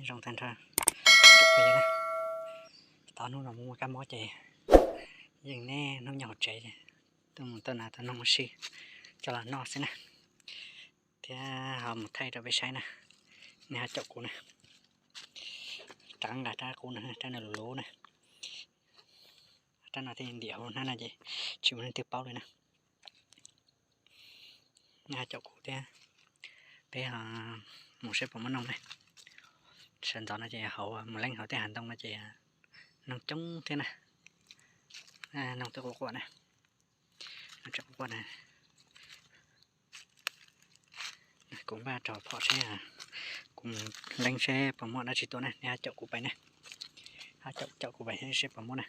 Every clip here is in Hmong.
Zoo tag nrho, tus phooj ywg na, tau hnub no mus muaj kab mob ces yeej neb hnub nyob hauv tsev, tuaj mus tau nas tau noog ua si coj los noj xwb na, thiab ho mus thaij rau peb saib na. Nej ho caum kuv na, rov nqa rab qub no, rab no luv luv na, rab no thiaj ntim hauv hnab no ces tsis muaj leej twg paub li na. Nej ho caum kuv thiab, peb ho mus saib puas muaj noog ne. Sawv ntxov no ces hauv mus leej hauv tej hav ntoo no ces noog coob thiab na, noog twb quaj quaj na, noog tseem quaj quaj na. Kuv npaj rau phom seb, kuv mus leej seb puas muaj dab tsi tuaj na, nej ho caum kuv pais na, ho caum caum kuv pais seb puas muaj na.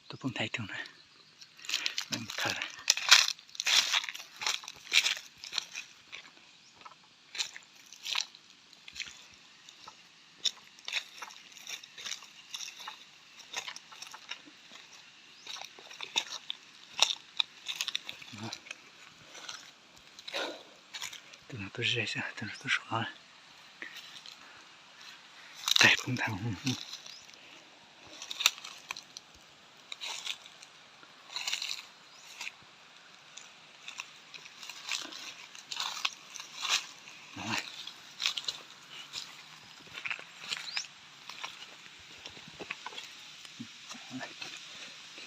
Tuaj poob nthav ib tug na, mus thawb. Tus no tuaj ze xwb, tus no tuaj saum no. Tais poob nthav.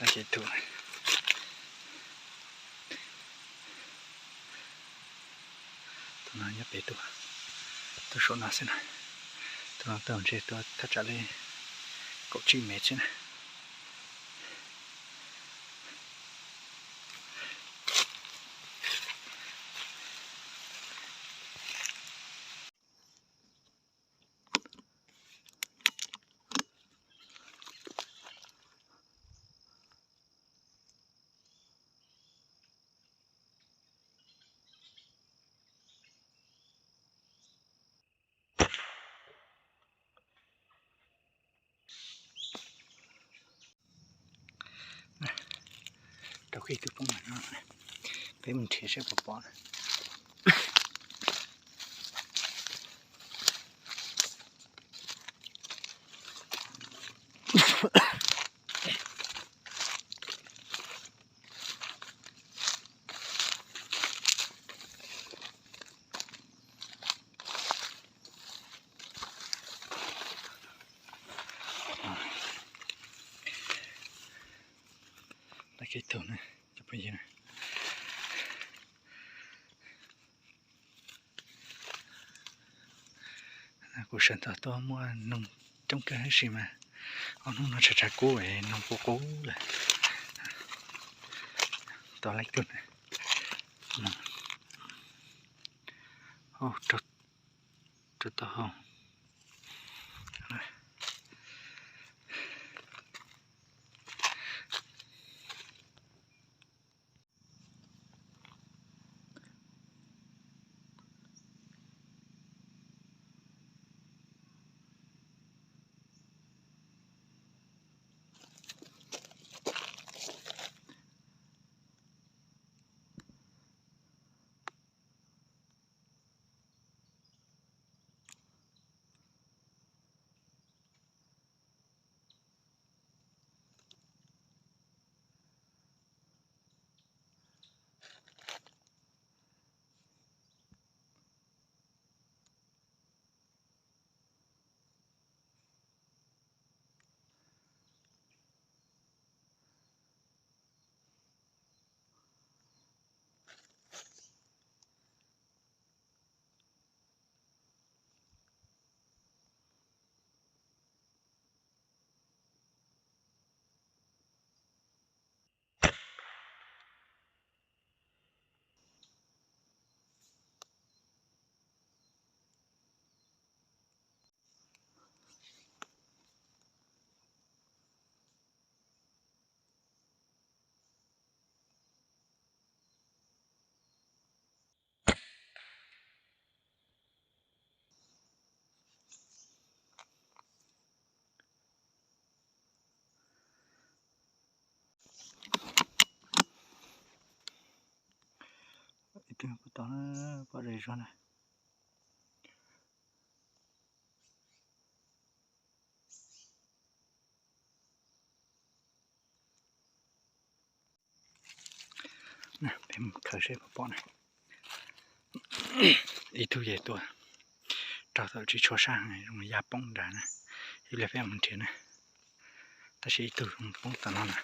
Lab ces tus, tus no nyob pem tuaj, tuaj saum no xwb na. Tus no tuaj ntshe tuaj thaj tsam li kaum tsib mev xwb na. Rau ib tug poob no, peb mus nrhiav seb puas pom. Lab kev tug na, cov phooj ywg na. Kuv sawv ntxov tuaj muaj noog coob kawg tab sis mas ob hnub no tshav tshav kub es noog qub qub lawm. Tos lab tug na. Rau taub hau. Tod na, pom zej zog na. Peb mus khaws seb puas pom na. Ib tug yawg tuaj raug tau tsis tshua sab, ya poob nrad na. Ib pliag peb mus nrhiav na. Tab sis ib tug poob tom no na.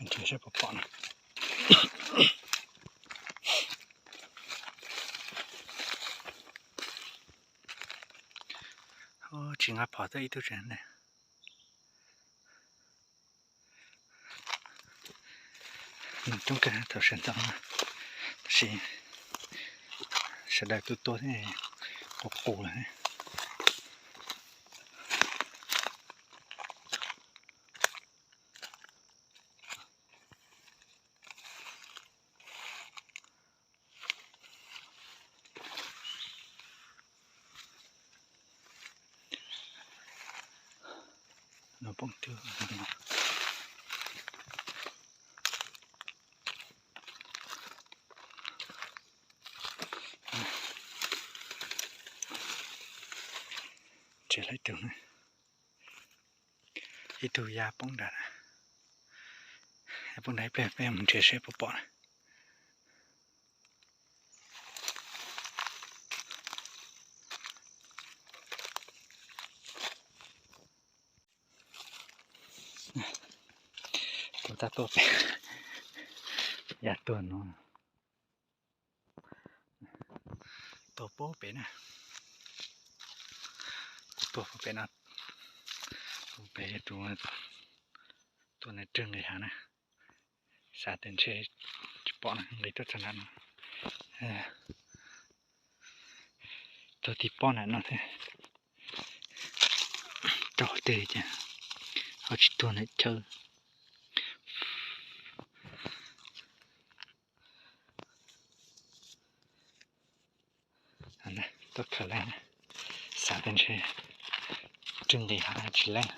Nrhiav seb puas pom na. Tsis nqa phom tau ib tug tsev neeg. Nws coob kawg thaum sawv ntxov, tab sis sawv daws tuaj tuaj thiab qus qus lawm. No poob twg? Tsev laib tug, ib tug ya poob nrad. Poob nrad ib pliag peb mus nrhiav seb puas pom na. Kuv tab tuaj pem, ya tuag no. Tuag puag pem na. Kuv tuag puag pem no. Puag pem tus tuaj na, rwg nqis hav na. Xav tias ntshe tsis pom na, nqis tuaj txog nram no. Tuag tim pob nram no thiab. Rau twg ces ho tsis tuag ntawm chaw. Tuaj khaws lawm, xav tias ntshe rwg nqis hav tsis leej.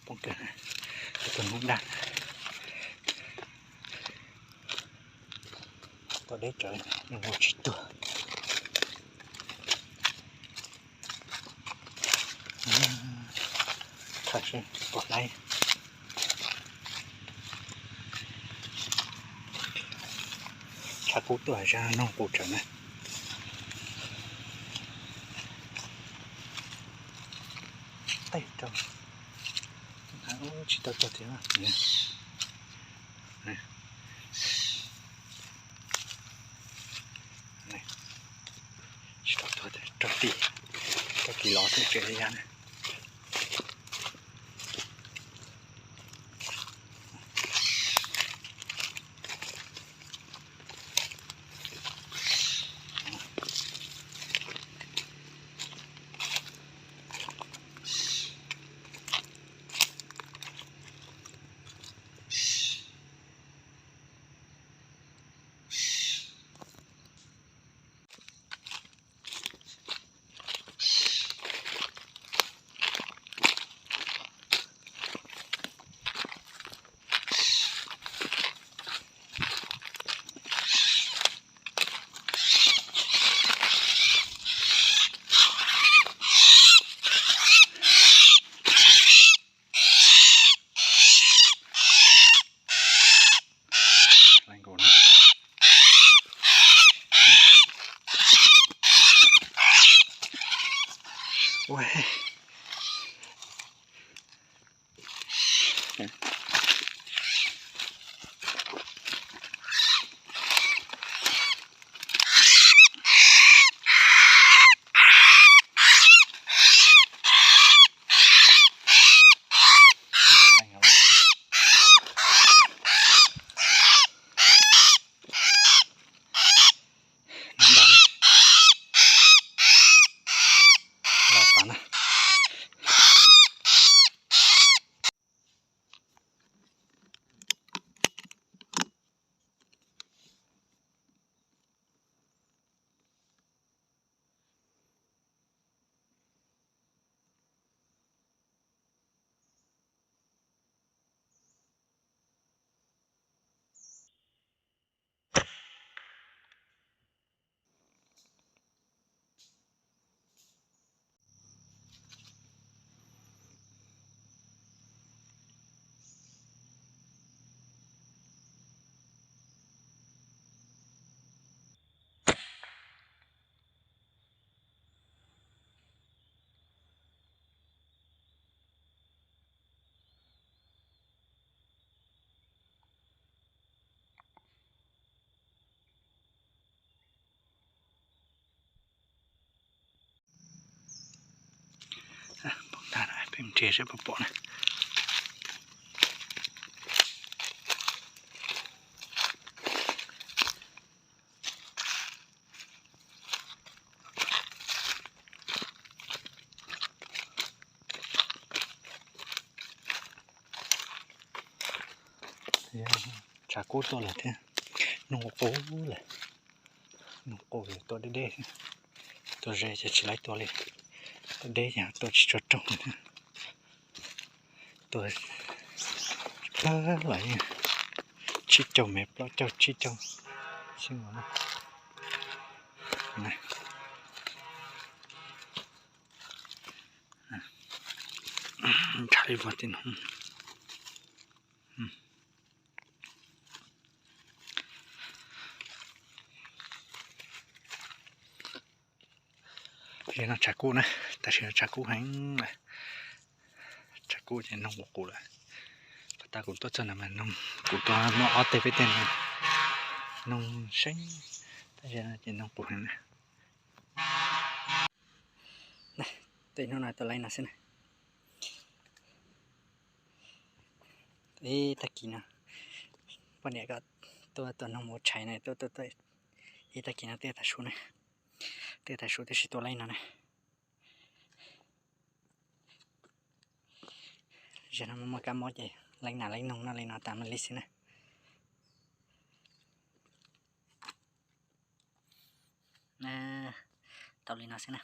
Poob kawg, tus noob daj, tau deb rawv, nws mus tsis tuag. Khaws seb puas laib. Tshav kub tuaj zaj noog qus tsawv na. Tej rau, tsis tau tuag tiag. Tsis tau tuag, rau tim, rau tim los xwb tsev ya na. Ua, Peb ntsia seb puas pom na. Tshav kub tuaj lawm thiab, noog qus lawm. Noog qus tuaj deb deb, tuaj ze ces tsis laib tua li. Tuaj deb ces tuaj tsis tshua rooj. Tuaj plab los yeej tsib caug mev, plaub caug tsib caug xwb na. Ntshav li vog tim no. Ze no tshav kub na, tam sim no tshav kub heev lawm. Tshav kub ces noog qus qus lawm. Pas tas kuv tuaj txog no mas noog, kuv tuaj muab ob teg peb teg no, noog seeb, tab sis no ces noog qus heev na. Tej hnub no tuaj laib no xwb na. Ib tag kis no poj niam ko tuaj tua noog mus ua tshais na, tuaj tuaj tuaj, ib tag kis no twb tas su na, twb tas su tab sis tuaj laib no na. Zaum no muaj kab mob ces laib nas laib noog noj li no tas mam li xwb na. Tau li no xwb na.